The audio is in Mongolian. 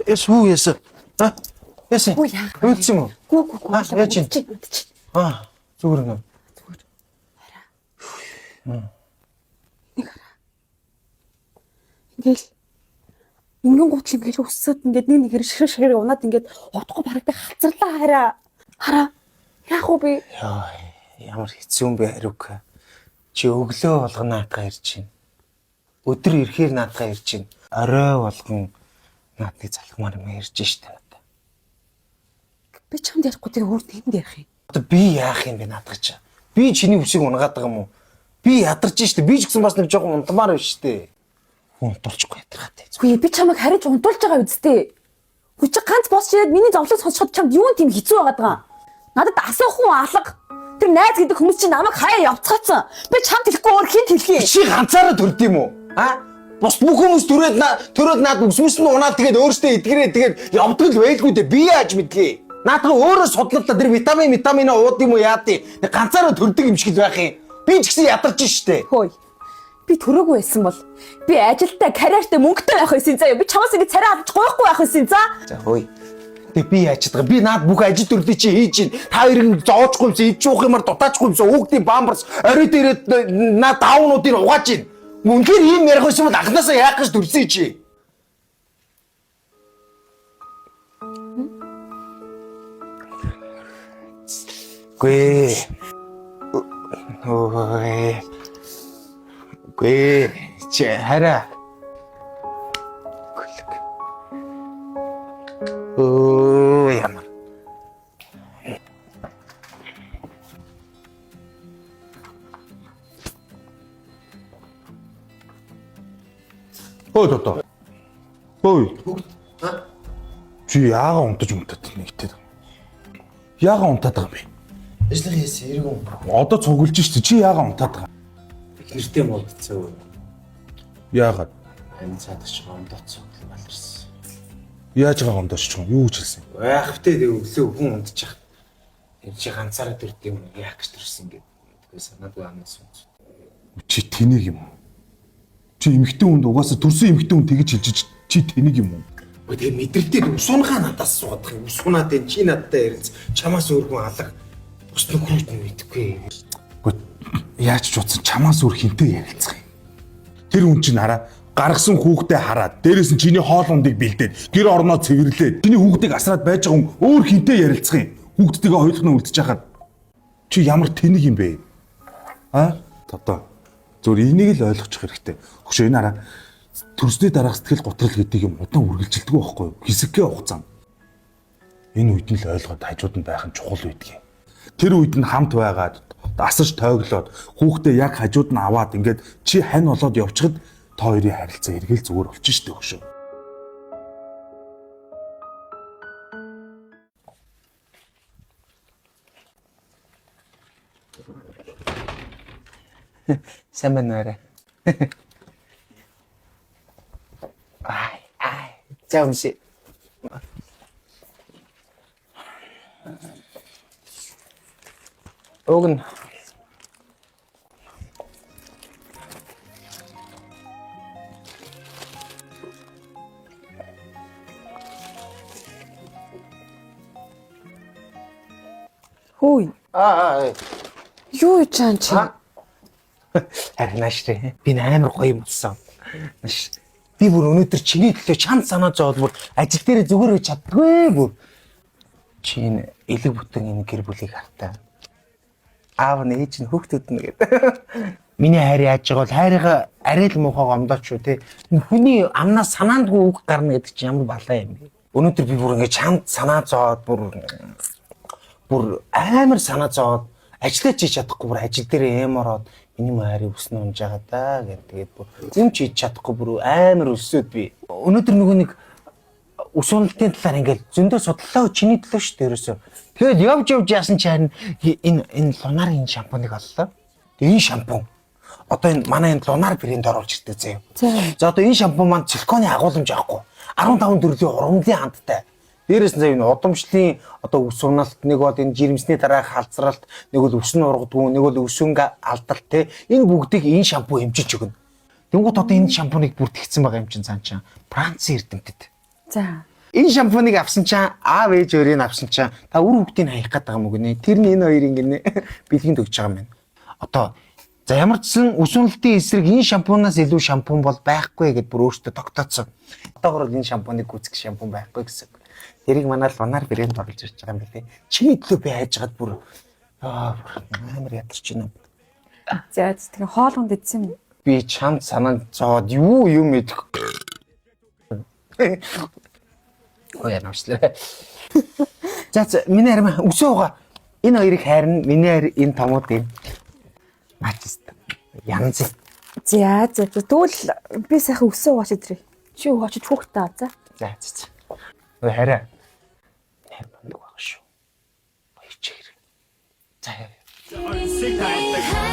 Яс үү яс. А? Яс. Үгүй яах вэ? Үлдсэн юм уу? Гүү гүү гүү. А, яаж юм? Чи. Аа, зүгээр юм. Зүгээр. Хараа. Нэг хараа. Ингээл ингэн гутал ингээл өссөд ингээд нэг нэгээр ширэг ширэг унаад ингээд удахгүй бараг би халцарлаа хараа. Хараа. Яах вэ би? Яа, ямар хэцүү юм бэ хариука. Чи өглөө болгон наадгаа ирж байна. Өдөр ирэхээр наадгаа ирж байна. Орой болгон наадныг залхмаар юм ярьж штэ надад. Би чамд ярихгүй тэр өөр тэнд ярих юм. Одоо би яах юм бэ наадах чи? Би чиний үсийг унгаад байгаа юм уу? Би ядарч штэ. Би ч гэсэн бас нэг жоохон унтмаар байна штэ. Хүн унтуулчихгүй ядаргаатай. Үгүй би чамайг хариж унтуулж байгаа үсттэй. Үгүй чи ганц босч ирээд миний зовлон сонсоход чамд юу тийм хэцүү байгаад байгаа юм? Надад асуух хүн алга. Тэр найз гэдэг хүмүүс чинь намайг хаяа явцгаацсан. Би чамд хэлэхгүй өөр хинт хэлэх юм? Чи ганцаараа төрд юм уу? А? Бус бүх хүмүүс төрөөд на төрөөд наад үсмэс нь унаад тэгээд өөртөө эдгэрээ тэгээд явдаг л байлгүй дээ. Би яаж мэдгээ? Наадах өөрөө судлалаа тэр витамин витамина ууд юм уу яад юм? Нэг ганцаараа төрдөг юм шиг л байх юм. Би ч гэсэн ядарч штэ. Хөөе. Би төрөөгүй байсан бол би ажилтай, карьертай, мөнгөтэй байх байсан заа юу. Би чамаас ингэ царай алдаж гуйхгүй байх байсан за. За хөөе. Тэг би яаж чадгаа? Би наад бүх ажил төрлийг чи хийж чинь. Та хоёрыг зоожгүй юмсан, ид жуух юмар дутаачгүй юмсан, хүүхдийн бамбарс орой дээрээ наад даунуудыг угааж чинь. Үнэхээр ийм ярих байсан бол анхнаасаа яах гэж төрсөн чи. Гүй. Ой. Гүй. Чи хараа. Гүлэг. Өө ямар. Ой тото. Ой. Чи яага унтаж унтаад нэгтэй. Яага унтаад байгаа юм бэ? Ажлын хийсэн эргэн. Одоо цуглаж штэ. Чи яага унтаад байгаа? Нэртэй муудцсан. Яагаад? Амин цаадах гомдоцсон баларсан. Яаж байгаа гомдош ч юм? Юу гэж хэлсэн? Байх втэ тэг өглөө хүн унтчих. Тэр чи ганцаараа төрд юм яах гэж төрсөн гэдэг. Тэгээ санаагүй амнаас унц. Чи тэнийг юм уу? Чи эмэгтэй хүнд угаасаа төрсөн эмэгтэй хүн тэгж хэлж чи тэнийг юм уу? Өө тэгээ мэдрэлтэй ус унгаа надаас суугаад юм. Ус унаад энэ чи надтай ярилц. Чамаас өөр хүн алга. Бус нөхрүүд нь мэдэхгүй. Гэхдээ яаж ч утсан чамаас өөр хинтэй ярилцах юм. Тэр хүн чинь хараа гаргасан хүүхдээ хараад дээрээс нь чиний хоол ундыг бэлдээд гэр орноо цэвэрлээд чиний хүүхдийг асраад байж байгаа хүн өөр хинтэй ярилцах юм. Хүүхдтэйгээ хоёулах нь үлдэж хахад чи ямар тэнэг юм бэ? А? Тото. Зөв энийг л ойлгочих хэрэгтэй. Хөшөө энэ хараа төрсний дараах сэтгэл готрол гэдэг юм удаан үргэлжилдэг байхгүй юу? Хэсэггээ хугацаанд. Энэ үед нь л ойлгоод хажууд нь байх нь чухал байдаг юм. Тэр үед нь хамт байгаад асаж тойглоод хүүхдээ яг хажууд нь аваад ингээд чи хань болоод явчихад та хоёрын харилцаа эргэл зүгээр болчих штеп хөшөө. Сайн байна уу арай? Ай ай. За өмсөө. Уг нь Хөөе. аа Юу чан чи? Харин наашрээ. Би н амар гоё юм болсон. Нааш. Би бүр өнөөдөр чиний төлөө чанд санаа зовол бүр ажил дээрээ зүгээр байж чаддгүй бүр. Чи энэ элэг бүтэн энэ гэр бүлийг хартаа. Аав нь ээж нь хүүхдүүд нь гэдэг. Миний хайр яаж байгаа бол хайрыгаа арай л муухай гомдооч шүү те. Энэ Хүний амнаас санаандгүй үг гарна гэдэг чинь ямар балаа юм бэ? Өнөөдөр би бүр ингэ чанд санаа зовоод бүр бүр амар санаа зовоод ажиллаж хийж чадахгүй бүр ажил дээр эм ороод миний маарыг өснө унж байгаа даа гэд тэгээд бүр юм ч хийж чадахгүй бүр амар өссөөд би өнөөдөр нөгөө нэг ус уналтын талаар ингээл зөндөө судлаа чиний төлөө шүү дээ ерөөсөө. Тэгээд явж явж яасан чи харин энэ энэ лунар энэ шампуныг оллоо. Тэгээд энэ шампунь одоо энэ манай энэ лунар брэнд оруулж ирдэг заяа. За. За одоо энэ шампунь маань силиконы агуулмж авахгүй. 15 төрлийн ургамлын хандтай. Дээрээс нь заяа энэ удамшлын одоо ус уналт нэг бол энэ жирэмсний дараах халзралт нэг бол өсөн ургадгүй нэг бол өсөнг алдалт те энэ бүгдийг энэ шампунь хэмжиж өгнө. Тэнгүүт одоо энэ шампуныг бүр тэгсэн байгаа юм чинь цаан чинь Францын эрдэмтэд. За. Энэ шампуныг авсан чинь аав ээж өөрийг авсан чинь та үр хүүхдийг хаях гээд байгаа юм уу гинэ. Тэр нь энэ хоёрын гинэ бэлгэнд өгч байгаа юм байна. Одоо за ямар ч сан үс уналтын эсрэг энэ шампунаас илүү шампунь бол байхгүй гэд бүр өөртөө тогтооцсон. Одоогор бол энэ шампуныг гүйцэх шампунь байхгүй гэсэн. Тэрийг манай л банаар брэнд оруулж ирж байгаа юм билээ. Чиний төлөө би хайжгаад бүр аа бүр амар ядарч байна. За тэгээ хоол хүнд идсэн юм. Би чамд санаанд зовоод юу юм идэх. Ой яамчлаа. За за миний харин өсөө угаа. Энэ хоёрыг хайрна. Миний харин энэ томууд юм. Мачст. Янз. За за за. Тэгвэл би сайхан өсөө угаач идрээ. Чи угаач хүүхдээ аа за. За за за. Ой хараа. Харин мундаг байгаа шүү. Хоёр чигэр. За яа. Сэтайдаг.